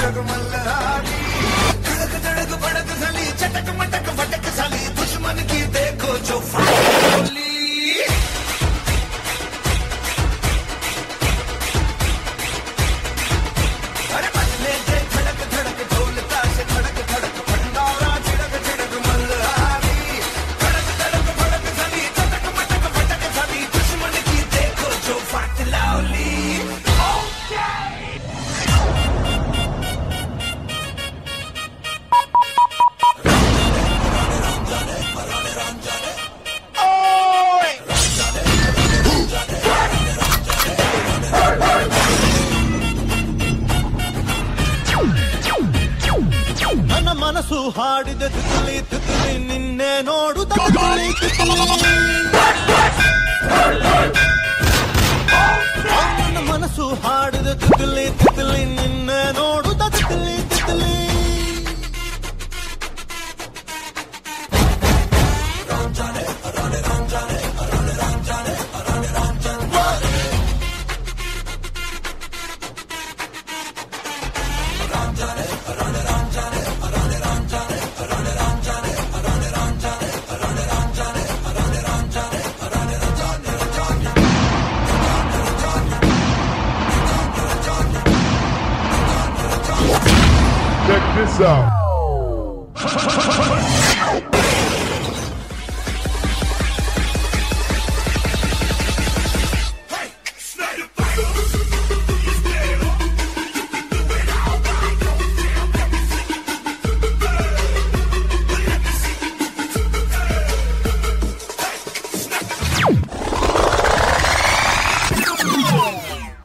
छिड़क मल्हारी धड़क धड़क भड़क साली चटक मटक फटक साली दुश्मन की देखो जो फाली। अरे बदले दे धड़क धड़क ढोलता से धड़क धड़क भंडारा छिड़क छिड़क मल्हारी धड़क धड़क भड़क साली चटक मटक फटक साली दुश्मन की देखो जो फाट लावली। ನನ್ನ ಮನಸ್ಸು ಹಾಡಿದೆ ತಿತಲಿ ತಿತಲಿ ನಿನ್ನೆ ನೋಡುತ್ತ ತಿತಲಿ ತಿತಲಿ ನನ್ನ ಮನಸ್ಸು ಹಾಡಿದೆ ತಿತಲಿ ತಿತಲಿ ನಿನ್ನೆ ನೋಡುತ್ತ Titli Titli. Check this out.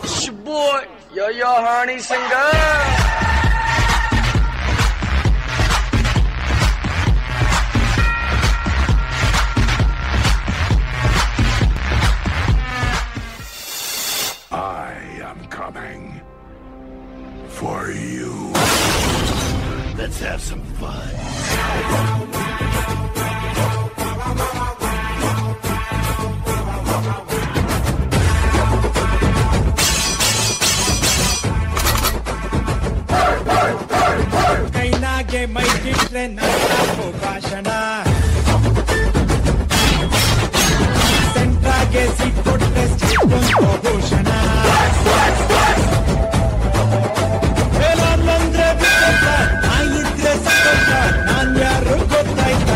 It's your boy, Yo Yo Honey Singer. I am coming for you. Let's have some fun. ಕೈನಾಗೆ ಮೈಗಿಟ್ರೆ ನಾಕು ಭಾಷಣ ಸೆಂಟ್ರಾಗೆ ಸೀಟ್ ಕೊಟ್ರೆ ಸ್ಟೇಟ್ ಭೂಷಣ ನಾನಂದ್ರೆ ನಾಯಿದ್ರೆ ಸಂತೋಷ ನಾನ್ ಯಾರು ಗೊತ್ತಾಯ್ತ.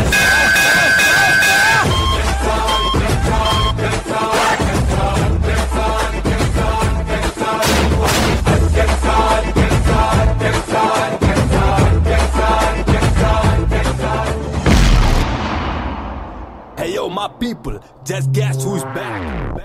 Hey yo, my people, just guess who's back?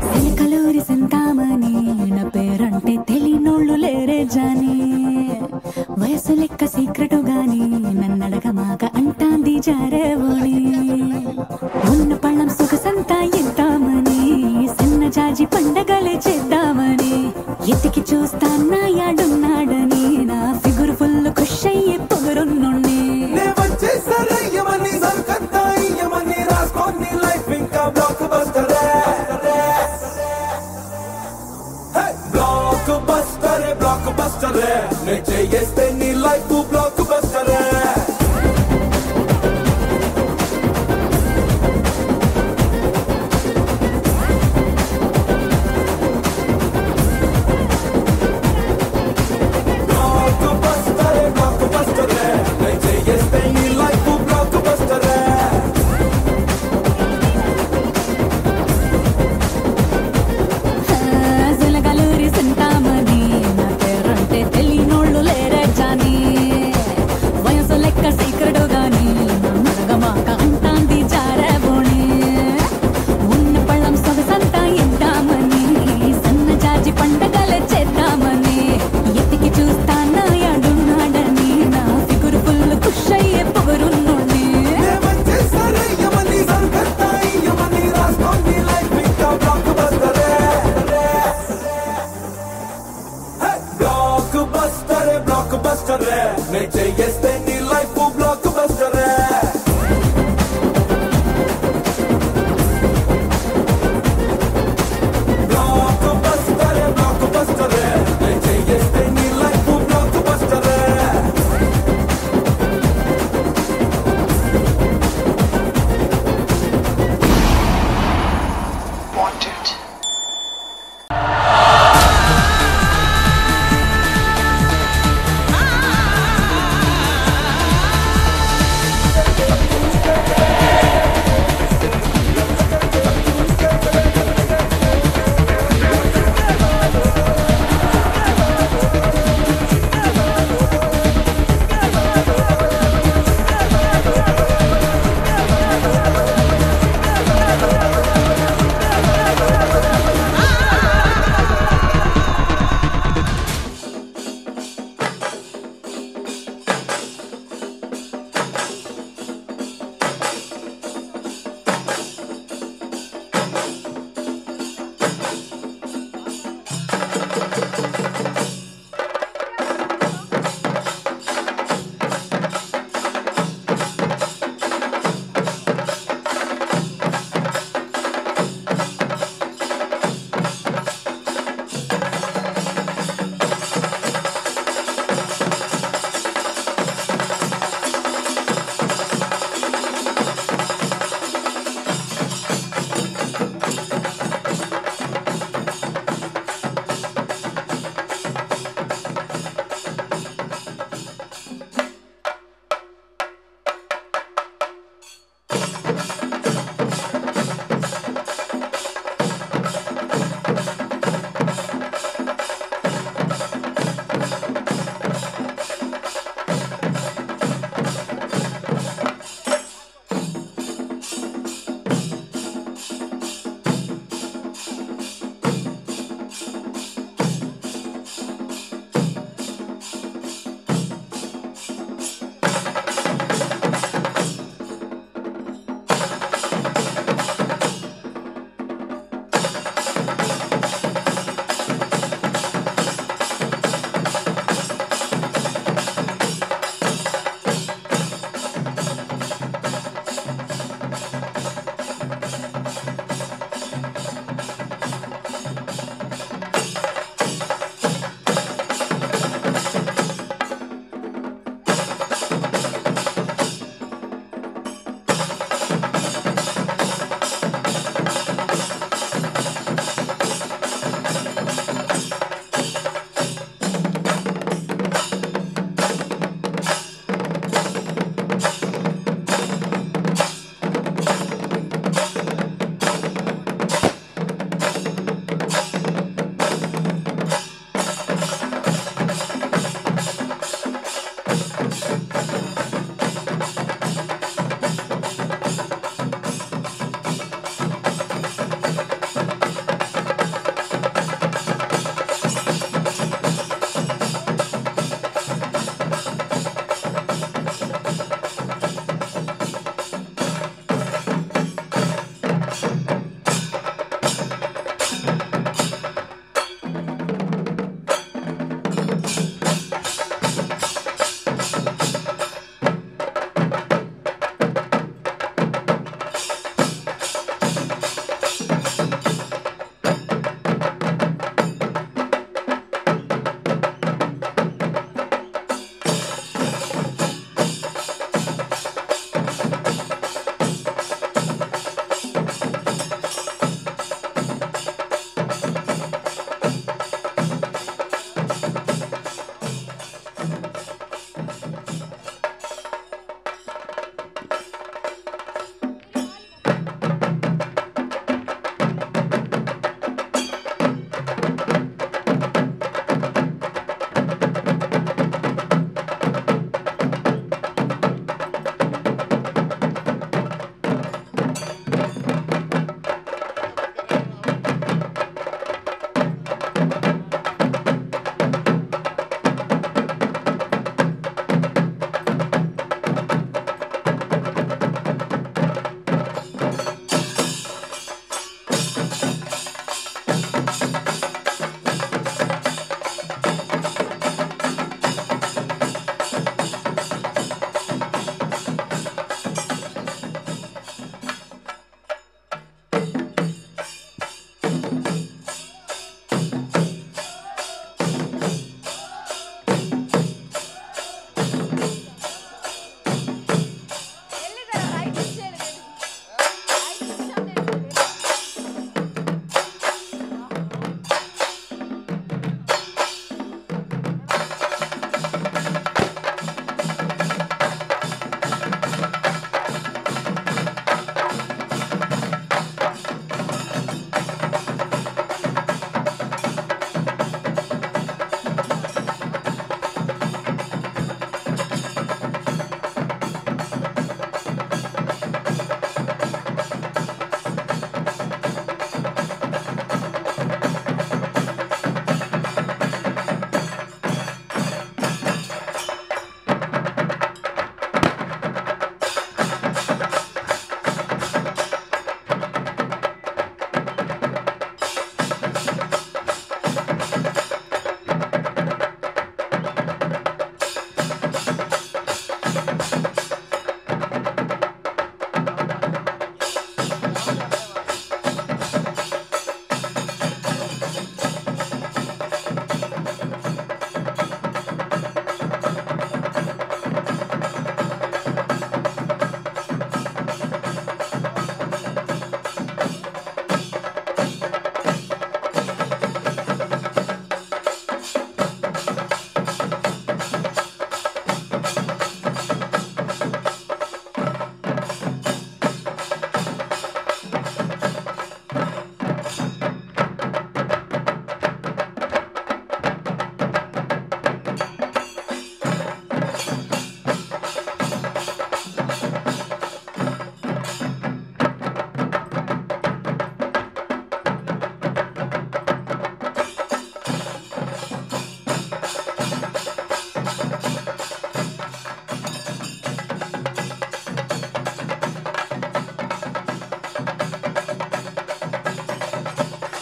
సిలకలూరి సంతామని నా పేరంటే తెలినోళ్ళు లేరే జాని వయసు లెక్క సీక్రెట్ గాని నన్నడగమాక అంటాంది జారేవోని ఉన్న పళ్ళం సొగసంతా ఇద్దామని సన్న జాజి పండగలే చేద్దామని ఎతికి చూస్తానా యాడున్నాడని నా ఫిగురు full ఖుషయ్యే పొగరున్నుణ్ణి life blockbuster. Blockbuster.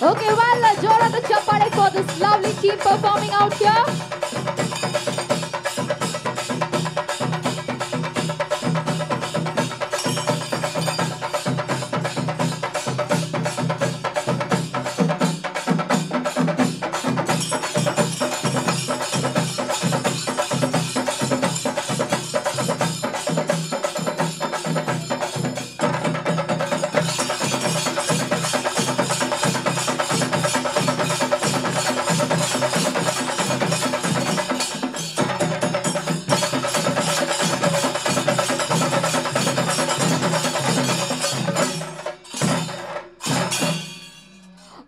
Okay, well, ಜೋರಾದ ಚಪ್ಪಾಳೆ for this lovely team performing out here.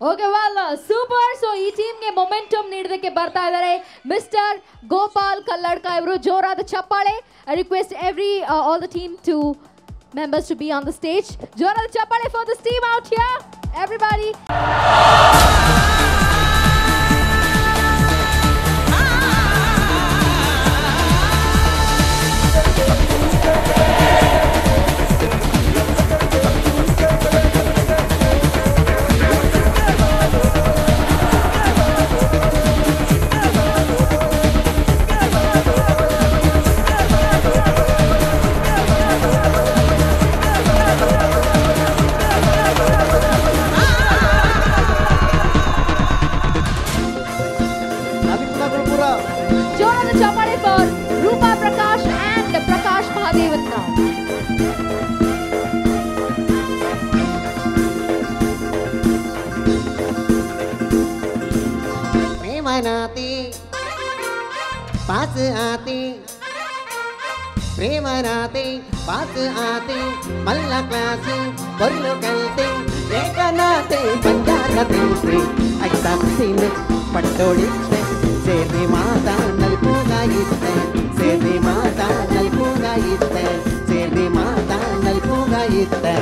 Okay, well, super. So ಈ ಟೀಮ್ಗೆ momentum ನೀಡೋದಕ್ಕೆ ಬರ್ತಾ ಇದ್ದಾರೆ ಮಿಸ್ಟರ್ ಗೋಪಾಲ್ ಕಲ್ಲಡ್ಕ ಇವರು. ಜೋರಾದ ಚಪ್ಪಾಳೆ. I request every all the team to members to be on the stage. ಜೋರಾದ ಚಪ್ಪಾಳೆ for this team out here, everybody. ಜೋರಾದ ಚಪ್ಪಾಳೆ for Roopa Prakash and Prakash Mahadevan now. प्रेम नाते पास आते, प्रेम नाते पास आते, मल्ला क्लास बोलो कलते, ಏಕನಾತೆ ಬಂಜಾರ ತಿಂತೆ, ಐತಾ ಸೀನೆ ಪಟ್ಟೋಡಿತ್ತೆ, ಸೇರಿ ಮಾತಾ ನಲ್ಪುಗಾಯಿತ್ತೆ, ಸೇರಿ ಮಾತಾ ನಲ್ಪುಗಾಯಿತ್ತೆ, ಸೇರಿ ಮಾತಾ ನಲ್ಪುಗಾಯಿತ್ತೆ.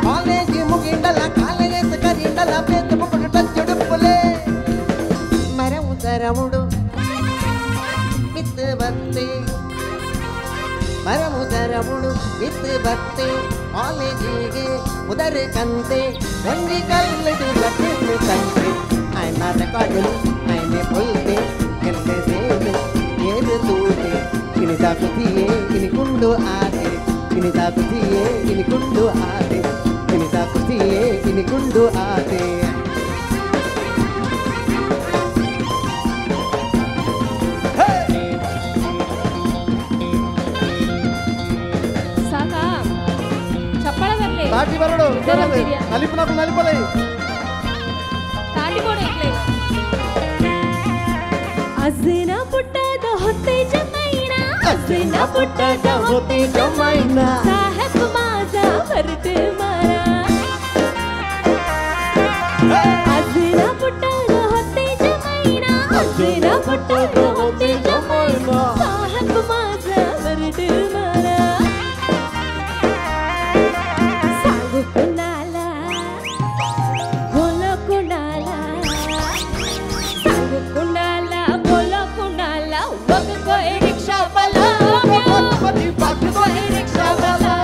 ಕಾಲೇಜ್ ಮುಗಿಂಡಲ ಕಾಲೇಜ್ ಕರಿಂಡಲ ಪೇತು ಟಚ್ಚುಡುಪ್ಪುಲೆ ಮರವು ತರವುಡು ಮಿತ್ತು ಬತ್ತೆ, ಮರವು ತರವುಡು ಮಿತ್ತು ಬತ್ತೆ, ಕಾಲೇಜಿಗೆ ಉದರ ಕಂತೆ, ಒಂಜಿ ಕಲ್ಲಡು ಲಟ್ಟಿನ್ನು ಕಂತೆ, ಆಯ್ನ ರೆಕಾರ್ಡು ಆಯ್ನೆ ಪೊಲ್ತೆ, ಕೆಲ್ತೆ ಸೇವೆ ಏರು ತೂತೆ, ಇನಿತಾ ಕುತಿಯೇ ಇನಿ ಕುಂಡು ಆತೆ, ಇನಿತಾ ಕುತಿಯೇ ಇನಿ ಕುಂಡು ಆತೆ, ಇನಿತಾ ಕುತಿಯೇ ಇನಿ ಕುಂಡು ಆತೆ. ಸಾಕಾ ಚಪ್ಪಾಳೆ ಬರಲಿ. ತಾಟಿ ಬರಡು ನಲಿಪು ನಲಿಪಲೆ ತಾಟಿ ಕೊಡು ಇಕ್ಲೆ. ಅಜ್ಜನ ಪುಟ್ಟದ ಹೊತ್ತೆ ಜಮೈನ, ಅಜ್ಜನ ಪುಟ್ಟದ ಹೊತ್ತೆ ಜಮೈನ, ಸಾಹೇಬ್ ಮಾಜಾ ಬರ್ತೆ ಮಾರಾ. ಅಜ್ಜನ ಪುಟ್ಟದ ಹೊತ್ತೆ ಜಮೈನ, ಅಜ್ಜನ ಪುಟ್ಟದ ಹೊತ್ತೆ ಜಮೈನ, ಸಾಹೇಬ್ ಮಾಜಾ ಬರ್ತೆ ಮಾರಾ. ಸಾಗು ಕುನಾಲ ಬೋಲೋ ಕುನಾಲ, ಸಾಗು ಕುನಾಲ बोलो कुणाला, वग कोई रिक्शा वाला, कोई रिक्शा वाला,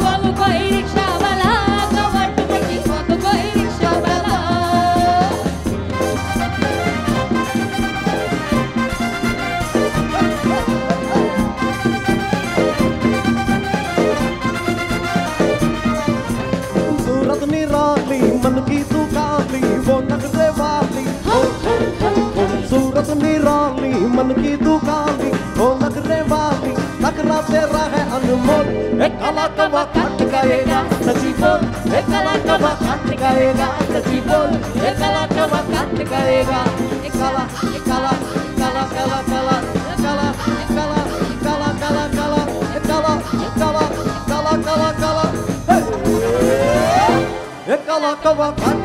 वग कोई रिक्शा वाला, कवट पटी वग कोई रिक्शा वाला. सूरत निराली मन की तू काली, वो नखरे वाली, सूरत निराली मन की तू काली, वो नखरे वाली, नखरा तेरा है अनमोल, एक काला कवा काट गाएगा सची बोल, एक काला कवा काट गाएगा सची बोल, एक काला कवा काट गाएगा, एक काला एक काला काला काला काला, एक काला एक काला काला काला काला, एक काला एक काला काला काला काला, एक काला कवा काट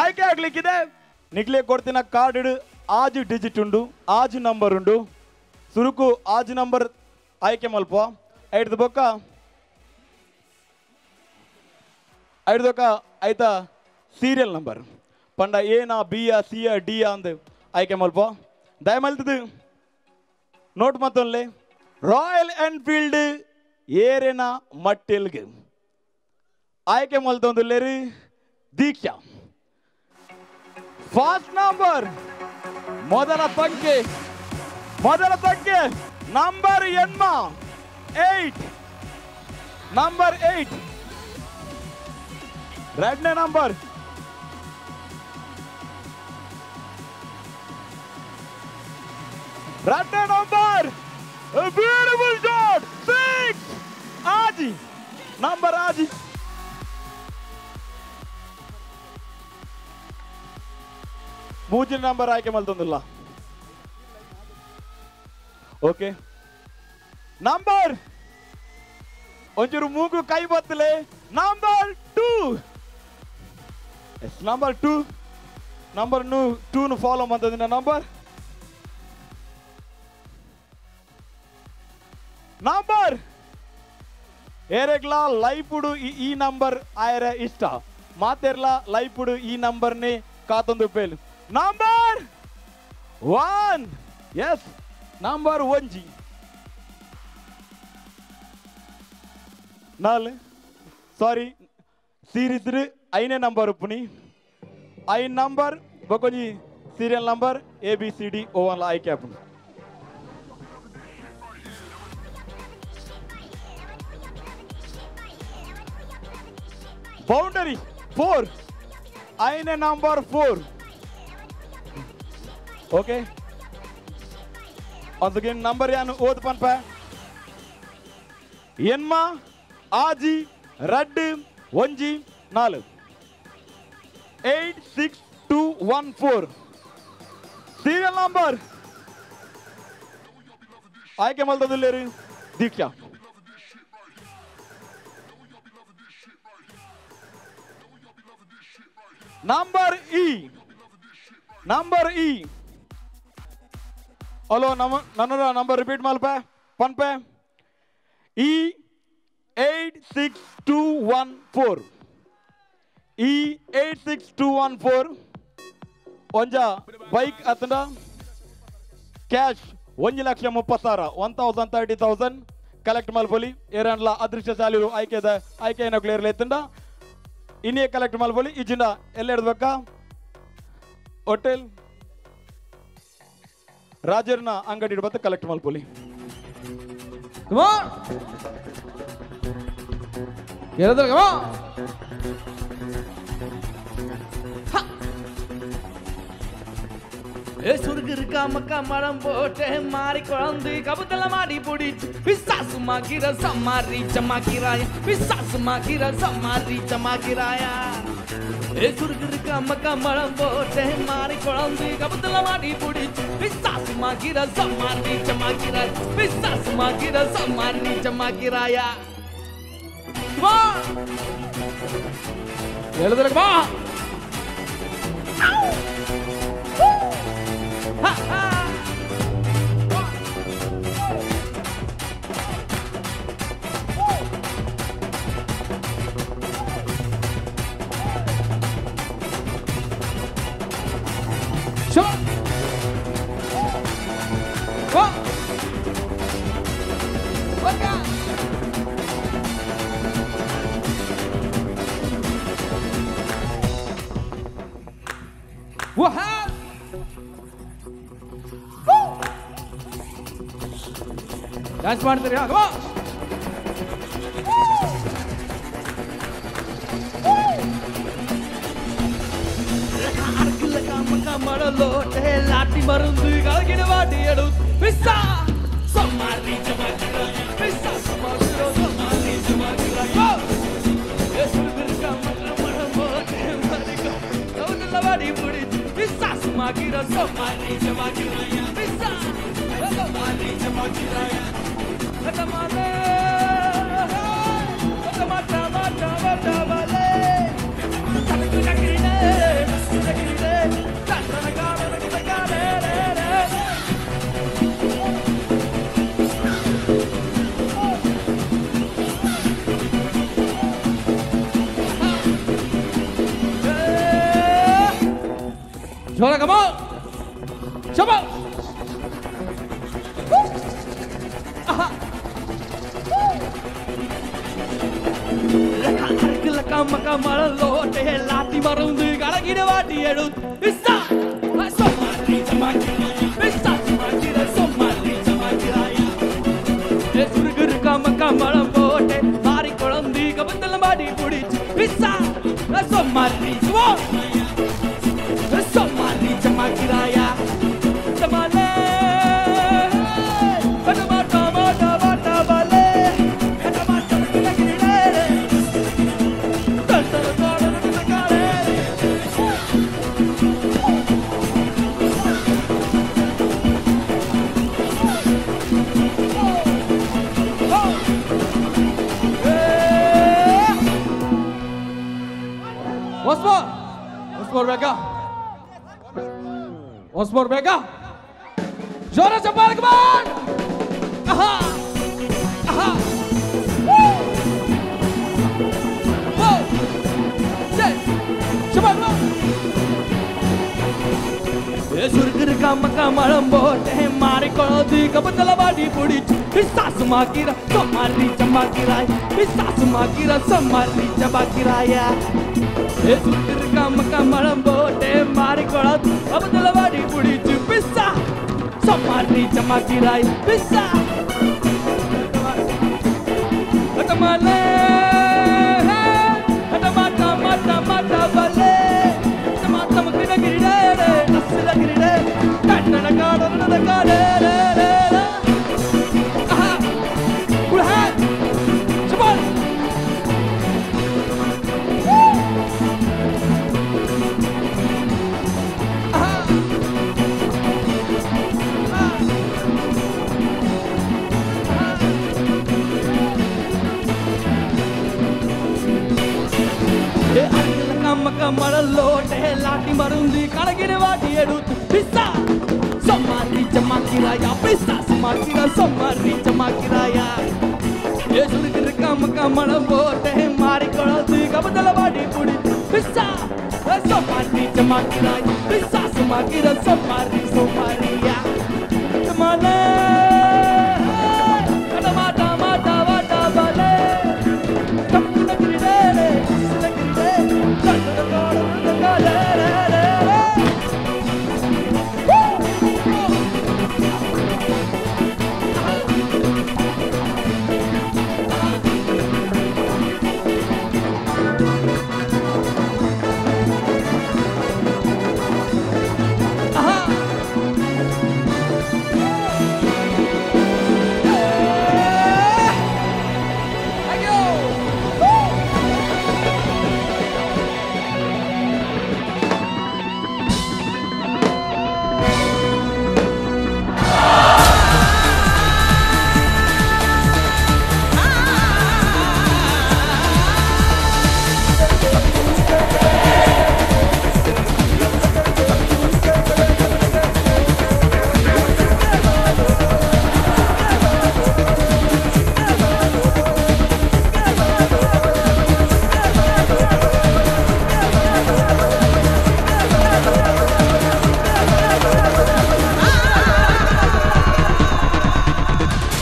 ಆಯ್ಕೆ ಆಗ್ಲಿಕ್ಕಿದೆ. ನಿಗ್ಲೆ ಕೊಡ್ತಿನ ಕಾರ್ಡ್ ಆಜು ಡಿಜಿಟ್ ಉಂಡು, ಆಜು ನಂಬರ್ ಉಂಡು. ಸುರುಕು ಆಜು ನಂಬರ್ ಆಯ್ಕೆ ಮಲ್ಪ. ಐಡ್ದು ಬೊಕ್ಕ ಐಡ್ದೊಕ್ಕ ಐತ ಸೀರಿಯಲ್ ನಂಬರ್ ಪಂಡ ಏನಾ ಬಿಯ ಸಿಯ ಡಿ ಅಂದ್ ಆಯ್ಕೆ ಮಲ್ಪ. ದಯಮಲ್ತದು ನೋಟ್ ಮತ್ತೊನ್ಲೆ ರಾಯಲ್ ಎನ್ಫೀಲ್ಡ್ ಏರೇನ ಮಟ್ಟಿಲ್ಗೆ ಆಯ್ಕೆ ಮಲ್ತೊಂದುಲ್ಲೇರಿ ದೀಕ್ಷಾ. ಫಾಸ್ಟ್ ನಂಬರ್ ಮೊದಲ ಸಂಖ್ಯೆ, ಮೊದಲ ಸಂಖ್ಯೆ ನಂಬರ್ ಎನ್ಮ 8, ನಂಬರ್ 8. ಎರಡನೇ ನಂಬರ್ ಎರಡನೇ ನಂಬರ್ ಬ್ಯೂಟಿಫುಲ್ ಶಾಟ್ 6 ಆಜಿ ನಂಬರ್ ಆಜಿ. ಮೂಜಿನ ನಂಬರ್ ಆಯ್ಕೆ ಮಲ್ತೊಂದಿಲ್ಲ. ಓಕೆ ನಂಬರ್ ಒಂಚೂರು ಮೂಗು ಕೈ ಬತ್ತಲೆ number 2. Yes number 2, number 2 follow ಮಾಡ್ತದಿನ ನಂಬರ್ ನಂಬರ್ ಏರೆಗ್ಲಾ ಲೈಫುಡು ಈ ನಂಬರ್ ಆಯರ ಇಷ್ಟ ಮಾತೆರ್ಲಾ ಲೈಫುಡು ಈ ನಂಬರ್ನೇ ಕಾತೊಂದು ಪೇಲು. ನಂಬರ್ 1, ಎಸ್ ನಂಬರ್ 1 4 ಸಾರಿ ಸೀರೀಸ್ ಐನೇ ನಂಬರ್ ಉಪ್ಪುನಿ ಐನ್ ನಂಬರ್ ಬೊಕೊಂಜಿ serial number A B C D O one ಆಯ್ಕೆ ಆಪುಂಡು. ಬೌಂಡರಿ 4 ಐನೇ ನಂಬರ್ 4. ಓಕೆ ಅದಕ್ಕೆ ನಂಬರ್ ಯಾನು ಓದ್ ಪನ್ಪ ಎನ್ಮ ಆಜಿ ರಡ್ಡು ಒಂಜಿ 4 8 6 2 1 4 ಸೀರಿಯಲ್ ನಂಬರ್ ಆಯ್ಕೆ ಮಲ್ತದಿಲ್ಲೇರಿ Deeksha. Number E, number E. Hello ನನ್ನ ನಂಬರ್ ರಿಪೀಟ್ ಮಲ್ಪ ಪನ್ಪೆ. E 8 6 2 1 4, E 8 6 2 1 4. ಒಂಜ bike ಅತಂಡ cash 1,30,000 1,30,000 collect ಮಲ್ಪೊಲಿ. ಏರನ್ಲ ಅದೃಷ್ಟಶಾಲಿರು ಆಯ್ಕೆದ ಆಯ್ಕೆಯನ್ನು ಕ್ಲಿಯರ್ ಎತ್ತಂಡ ಇನ್ನೇ ಕಲೆಕ್ಟ್ ಮಲ್ಪೊಲಿ. ಇಜಿಂದ ಎಲ್ಲ ಹೋಟೆಲ್ ರಾಜರ್ನ ಅಂಗಡಿ ಬತ್ತ ಕಲೆಕ್ಟ್ ಮಲ್ಪೊಲಿ. ಸುರ್ಗಿರ್ಕ ಮಕ್ಕ ಮರಂ போட்டு மாறி குழந்தை கபத்தல மாடி பிடிச்சு பிசாசு மாகிற சமாரி சமாக்கிறாய, பிசாசு மாகிற சமாரி சமாக்கிறாயா. சுருகிருக்க மக்க மரம் போட்டு மாறி குழந்தை கபத்தல மாடி பிடிச்சு பிசாசு மாகிற சமாரி சமாக்கிறாய, பிசாசு மாகிற சமாரி சமாக்கிறாயா. வா எழுதுறக்கு வா. Ha ha! Shot! One! One! What? Dance ಮಾಡ್ತೀರಿ? ಲಾಟಿ ಮருந்து ಕಳಗಿನ ವಾಟಿ ಎಡು ಪಿಸ್ಸಾ ಸಮಾರಿ ಜಮಾಕಿರ, ಪಿಸ್ಸಾ ಸಮಾರಿರೋ ಸಮಾರಿ ಜಮಾಕಿರ. ಪಿಸ್ಸಾ ಸುಮಾಗಿರ ಸಮಾರಿ ಜಮಾಕಿರ, ಪಿಸ್ಸಾ ಸಮಾರಿ ಜಮಾಕಿರ. ಜೋರ ಕಮ ಶಬಾ ಮಕ ಮಳಲೋಟೆ ಲಾಟಿ ಮರಂದು ಕಳಗಿಡ ವಾಟಿ ಎಡು ಬಿಸ್ಸಾ ಸೊಮಾರಿ ಚಮಾಕಿರಾಯ ಬಿಸ್ಸಾ ಚಮಾಕಿರ ಸೊಮಾರಿ ಚಮಾಕಿರಾಯ ಏ ಸುರುಗುರು ಕಮಕ ಮಳಲೋಟೆ ಮಾರಿ ಕೊಳಂದಿ ಕಬಂದಲ ಮಾಡಿ ಪುಡಿಚು Bissa ಸೊಮಾರಿ ಚಮಾ ಸೊಮಾರಿ ಚಮಾಕಿರಾಯ ಚಮಾಲೆ Once more. Once more, Becca. Once more, Becca. Jora Chapal, come on! Aha! Aha! Woo! Whoa! Say! Chapal, come on! ಸುರ್ಗರ್ ಕಮಕ ಮಳಂಬೋಟೆ ಮಾರಿಕೊಳ್ಳೋದು ಕಬತ್ತಲ ಬಾಡಿ ಪುಡಿಚು ಬಿಸ್ಸಾಸು ಮಾಕಿರ ಸೊಮಾರಿ ಚಮಾಕಿರಾಯ ಬಿಸ್ಸಾಸು ಮಾಕಿರ ಸೊಮಾರಿ ಚಮಾಕಿರಾಯ ಸುರ್ಗರ್ ಕಮಕ ಮಳಂಬೋಟೆ ಮಾರಿಕೊಳ್ಳೋದು ಕಬತ್ತಲ ಬಾಡಿ ಪುಡಿಚು ಬಿಸ್ಸಾ ಸೊಮಾರಿ ಚಮಾಕಿರಾಯ ಬಿಸ್ಸಾ ಕಟಮಲೆ ಕಟಮಾಟ ಮಾಟ ಮಾಟ ಬಲೆ ಟಮಾಟ ಮಕ್ಕಿನ ಗಿರಿಡೇ ಗಿರಿಡೆ ಕಣ್ಣನ ಕಾಡನ ಕಾಡೇ ಆಹಾ ಗುಡ್ ಚಪಾಲ್ ಕಮಕ ಮಳಲೋಟೆ ಲಾಟಿ ಮರುಂದಿ ಕಳಗಿನ ವಾಟಿ ಎಡುತ್ತು ಬಿಸ್ಸಾ ಸೊಮಾರಿ ಚಮಾಕಿರಾಯ ಬಿಸ್ಸಾ ಸುಮಾಕಿರ ಸೊಮಾರಿ ಚಮಾಕಿರಾಯ ಏ ಸುರುಕಿರ ಕಮಕ ಮಳಲೋಟೆ ಮಾರಿಕೊಳ್ಳೋದು ಕಬದಲ ವಾಡಿ ಪುಡಿ ಬಿಸ್ಸಾ ಸೊಮಾರಿ ಚಮಾಕಿರಾಯ ಬಿಸ್ಸಾ ಸುಮಾಕಿರ ಸೊಮಾರಿ